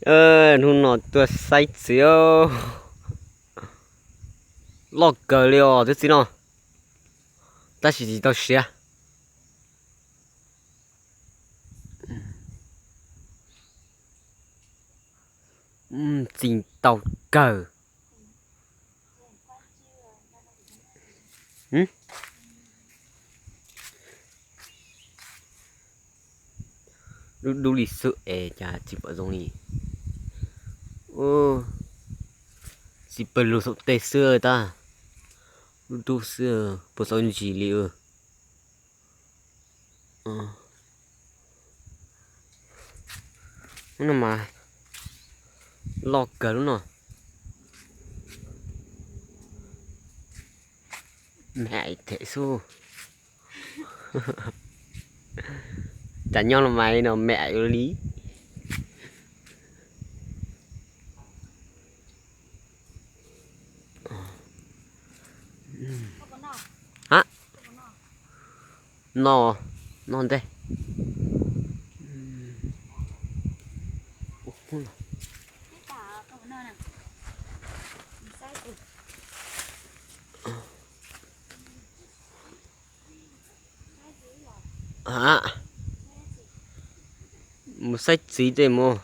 Hnub no tuaj saib txiv, loj kawg li os tub txiv no, tab sis tsis tau siav. Txi ntau kawg. Dub dub li xwb es cas tsis pom zoo li. Txiv pawg lug saum tej xwb tab, dub dub xwb puas tau ntsis li. Lub no mas loj kawg lub no. Me them xwb. Cas nyob los mas no me ua li. No, no ntej. Mus saib txiv tej mus.